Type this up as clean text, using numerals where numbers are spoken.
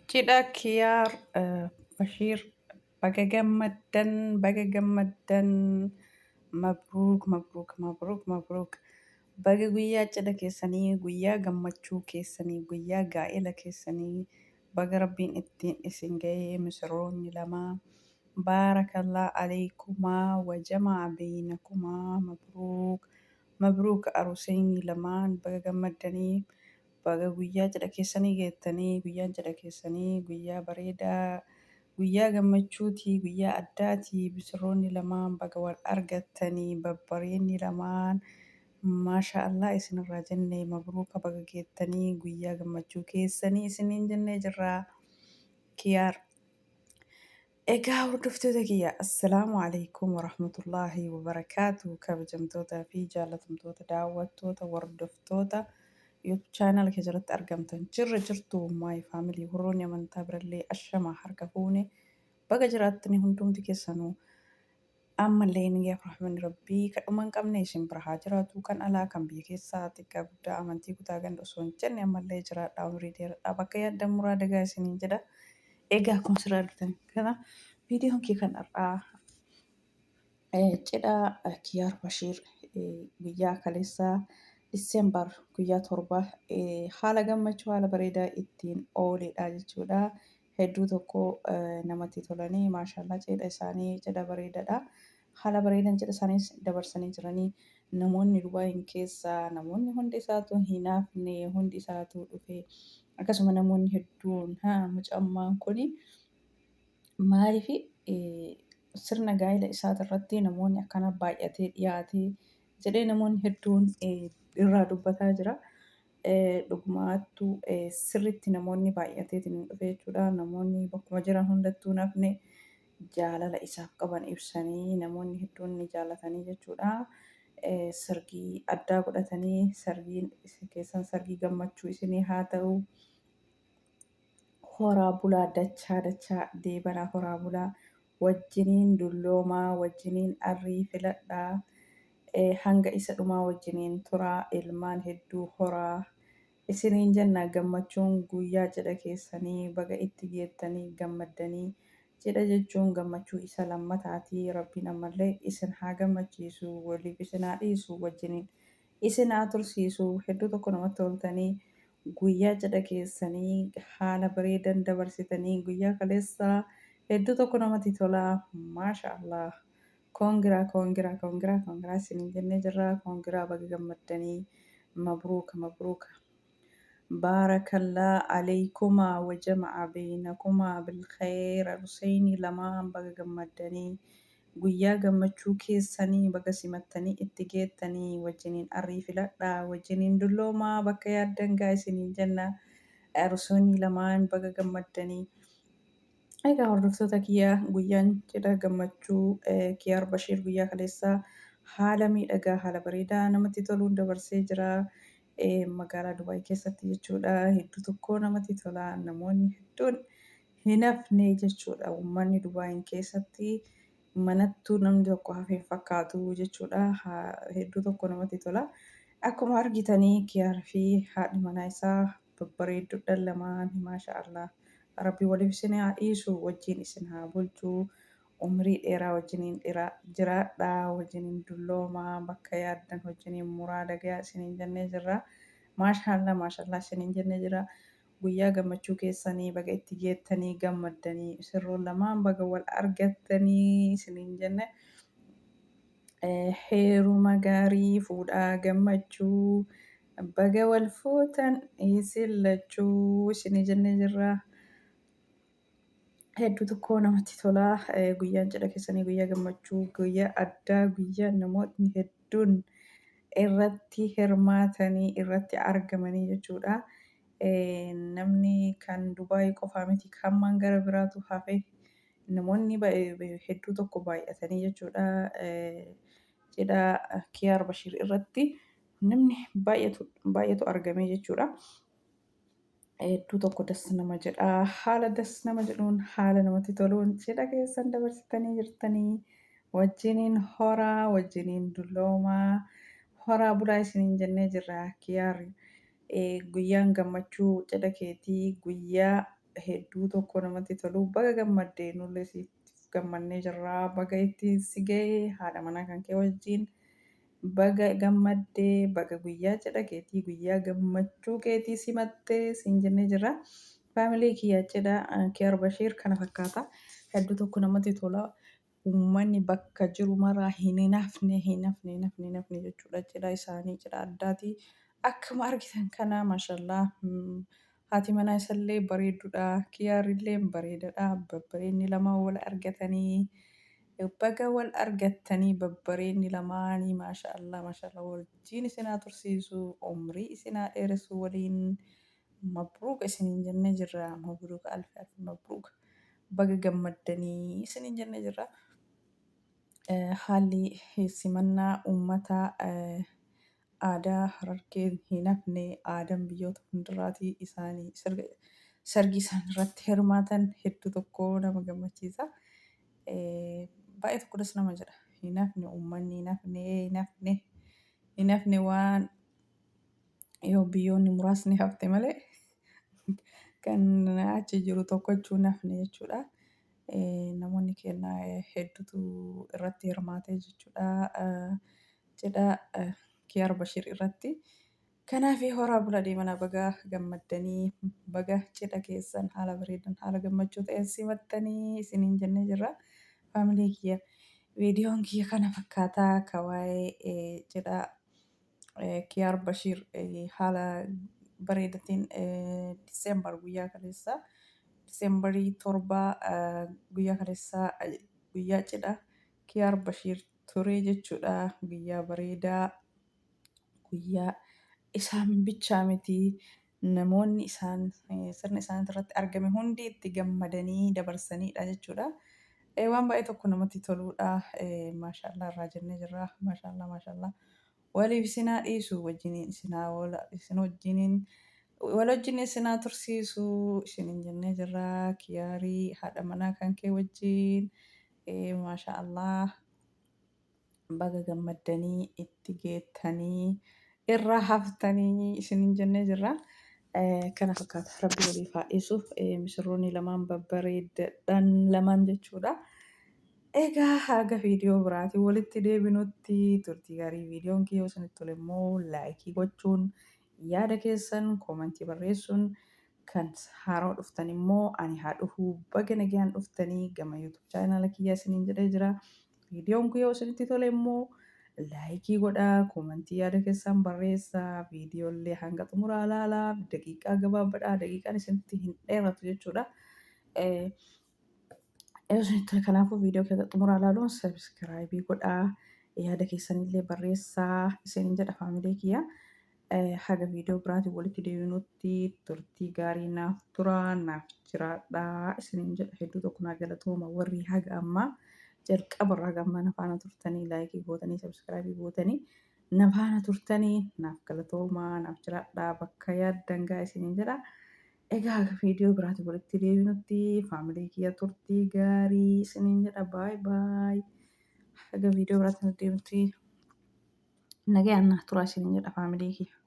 Cidha Kiyaar Bashiir baga gammaddan, baga gammaddan, mabruuk, mabruuk, mabruuk, mabruuk. Baga guyyaa cidha keessanii, guyyaa gammachuu keessanii, guyyaa gaa'ela keessanii baga rabbiin ittiin isin ga'ee misirroonni lamaa. Baarakallaa aleeykumaa wa jama'a beeynakumaa mabruuk. Mabruuk aruseenyi lamaan baga gammaddanii. Baga guyyaa cidha keessanii geettanii. Guyyaan cidha keessanii guyyaa bareedaa, guyyaa gammachuutii, guyyaa addaatii. Misirroonni lamaan baga wal argattanii, babbareenni lamaan maasha Allah isinirraa jenne. Mabruuka, baga geettanii guyyaa gammachuu keessanii isiniin jennee jirraa. Kiyaar. Egaa hordoftoota kiyya, assalaamu alaikum warahmatullaahi wabarakaatu. Kabajamtoota fi jaalatamtoota daawwattoota, hordoftoota YouTube channel kee jalatti argamtan, jirra jirtu my family, warroonni amantaa birallee ashama harka fuune, baga jiraattanii hundumti keessanuu. Ammallee ni rahmanni rabbii kadhuma hin qabne isin bira haa jiraatu. Kan alaa, kan biyya keessaa, xiqqaa guddaa, amantii, kutaa, ganda osoo hin jenne, ammallee jiraadhaa, umurii dheeradhaa, bakka yaaddan muraada gaa isiniin jedha. Egaa akkuma sirraa argitan kana viidiyoon kee kan har'aa cidha Kiyaar Bashiir guyyaa kaleessaa Diseembar guyyaa 7 haala gammachuu, haala bareedaa ittiin ooledha jechuudha. Hedduu tokko namatti tolanii, maashaallah, cidha isaanii cidha bareedaadha. Haala bareedan cidha isaanii dabarsanii jiranii. Namoonni Dubaayin keessaa namoonni hundi isaatu hin hafne, hundi isaatu dhufe. Akkasuma namoonni hedduun mucammaan kuni maaliif sirna gaa'ela isaati irratti namoonni akkana baay'atee dhiyaatee jedhee namoonni hedduun irraa dubbataa jira. Dhugumaattu sirriitti namoonni baay'ateetiin dhufe jechuudha. Namoonni bakkuma jiran hundattuu hin hafne, jaalala isaaf qaban ibsanii, namoonni hedduun ni jaalatanii jechuudha. Sargii addaa godhatanii, sargiin keessan sargii gammachuu isinii haa ta'u. Horaa bulaa, dachaa dachaa deebanaa, horaa bulaa, wajjiniin dulloomaa, wajjiniin arrii filadhaa, hanga isa dhumaa wajjiniin turaa, ilmaan hedduu horaa isiniin jenna. Gammachuun guyyaa cidha keessanii baga itti geettanii gammaddanii. Cidha jechuun gammachuu isa lammataatii. Rabbiin ammallee isin haa gammachiisu, waliif isin haa dhiisu, wajjiniin isin haa tursiisu. Hedduu tokko namatti toltanii, guyyaa cidha keessanii haala bareedan dabarsitanii guyyaa kaleessaa. Hedduu tokko namatti tolaa, maasha Allah. Congra, congra, congra, congra isiniin jennee jirra. Congra, baga gammaddanii, mabruuka, mabruuka. Baarakallaa aleeykumaa wa jama'a beeynakumaa bilkhayr. Aruseenii lamaan baga gammaddanii, guyyaa gammachuu keessanii baga simattanii itti geettanii. Wajjiniin arrii filadhaa, wajjiniin dulloomaa, bakka yaaddan gaa isiniin jenna. Arusoonni lamaan baga gammaddanii. Egaa hordoftoota kiyya, guyyaan cidha gammachuu Kiyaar Bashiir guyyaa kaleessaa haala miidhagaa, haala bareedaa namatti toluun dabarsee jira. Magaalaa Dubaay keessatti jechuudha. Hedduu tokko namatti tola. Namoonni hedduun hin hafne jechuudha. Uummanni Dubaayin keessatti manattuu namni tokko hafe hin fakkaatu jechuudha. Hedduu tokko namatti tola. Akkuma argitanii Kiyaar fi haadhi manaa isaa babbareedduudhaan lamaan, maasha Allah. Rabbi waliif isin haa dhiisu, wajjin isin haa bulchu, umrii dheeraa wajjiniin jiraadhaa, wajjiniin dulloomaa, bakka yaaddan wajjiniin muraada gayaa isiniin jennee jirra. Maashaallah, maashaallah isiniin jennee jira. Guyyaa gammachuu keessanii baga itti geettanii gammaddanii, sirroon lamaan baga wal argattanii isiniin jenne. Heeruma gaarii, fuudhaa gammachuu, baga wal fuutan isin lachuu isinii jennee jirra. Hedduu tokko namatti tola. Guyyaan cidha keessanii guyyaa gammachuu, guyyaa addaa, guyyaa namootni hedduun irratti hirmaatanii irratti argamanii jechuudha. Namni kan Dubaay qofaa miti, kan gara biraatu hafe, namoonni hedduu tokko baay'atanii jechuudha. Cidha Kiyaar Bashiir irratti namni baay'atu baay'atu argame jechuudha. Hedduu tokko das nama jedha. Haala das nama jedhuun, haala namatti toluun cidha keessan dabarsitanii jirtanii. Wajjiniin horaa, wajjiniin dulloomaa, horaa bulaa isiniin jennee jirra. Kiyaar, guyyaan gammachuu cidha keetii guyyaa Hedduu tokko namatti tolu. Baga gammaddee, nullee siif gammannee jirra. Baga ittiin si ga'e haadha manaa kan kee wajjin. Baga gammaddee, baga guyyaa cidha keetii, guyyaa gammachuu keetii simattee siin jennee jirra. Faamilii kiyya, cidha Kiyaar Bashiir kana fakkaata. Hedduu tokko namatti tola. Uummanni bakka jiru maraa hin hafne, hin hafne, hin hafne, hin hafne jechuudha. Cidha isaanii cidha addaati. Akkuma argitan kana, maashallaa, haati manaa isallee bareedduudha. Kiyaarillee bareedaadha. Babbareenni lama wal argatanii, baga wal argattanii babbareenni lamaanii. Maashaallah, maashaallah, wajjin isinaa tursiisu, umrii isinaa dheeressu waliin. Mabruuka isiniin jennee jirra. Mabruuka, alfi alfi mabruuka. Baga gammaddanii isiniin jennee jirra. Haalli simannaa uummataa aadaa Harargee hin hafne, aadaan biyyoota hundarraatii isaanii sargii isaan irratti hirmaatan hedduu tokko nama gammachiisa. Baay'ee tokko nama jedha. Hin hafne uummanni, hin hafne, hin hafne, hin hafne. Waan yoo biyyoonni muraasni hafte malee kan achi jiru tokkochuu hin hafne jechuudha. Namoonni keenya hedduutu irratti hirmaate jechuudha. Cidha Kiyaar Bashiir irratti. Kanaaf horaa bula deemanaa, baga gammaddanii, baga cidha keessan haala bareedan, haala gammachuu ta'een simattanii isiniin jennee jirra. Faamilii kiyya, viidiyoon kiyya kana fakkaataa ka waa'ee cidha Kiyaar Bashiir haala bareedatiin Diseembar guyyaa kaleessaa, Diseembarii 7, guyyaa kaleessaa, guyyaa cidha Kiyaar Bashiir ture jechuudha. Guyyaa bareedaa, guyyaa isaan bichaa miti, namoonni isaan sirna isaan irratti argame hundi itti gammadanii dabarsanidha jechuudha. Waan baay'ee tokko namatti toludha. Maashaallah irraa jennee jirra. Maashaallah, maashaallah. Waliif isinaa dhiisu, wajjiniin isinaa oola, isin wajjiniin wal wajjin isinaa tursiisu isiniin jennee jirra. Kiyaarii, haadha manaa kan kee wajjin, maashaallah, baga gammaddanii itti geettanii irraa haftanii isiniin jennee jirra. Kana fakkaata. Rabbi waliif haa dhiisu. Misirroonni lamaan babbareedaadhaan lamaan jechuudha. Egaa haga viidiyoo biraatiin walitti deebinutti turtii gaarii. Viidiyoon kiyya yoo isinitti tole immoo like gochuun, yaada keessan comment barreessuun, kan haaraa dhuftan immoo ani haa dhufu, baga nagaan dhuftanii gama YouTube channel kiyyaa isiniin jedhee jira. Viidiyoon kun yoo isinitti tole immoo like godhaa, comment yaada keessan barreessaa, viidiyoolee hanga xumuraa ilaalaa, daqiiqaa gabaabaadha, daqiiqaan isinitti hin dheeratu jechuudha. Yoo isinitti tole kanaafuu viidiyoo keessa xumuraa ilaaluun subscribe godhaa, yaada keessanillee barreessaa isiniin jedha, faamilee kiyya. Haga viidiyoo biraatiin walitti deebinutti turtii gaarii naaf turaa, naaf jiraadhaa isiniin jedha. Hedduu tokko naa galatooma warri haga ammaa jalqabarraa haga ammaa na faana turtanii, like gootanii, subscribe gootanii na faana turtanii, naaf galatooma, naaf jiraadhaa, bakka yaaddan gaa isiniin jedha. Egaa haga viidiyoo biraatiin walitti deebinutti faamilii kiyya turtii gaarii isiniin jedha. Baay baay. Haga viidiyoo biraatiin walitti deebinutti nagayaan naaf turaa isiniin jedha, faamilii kiyya.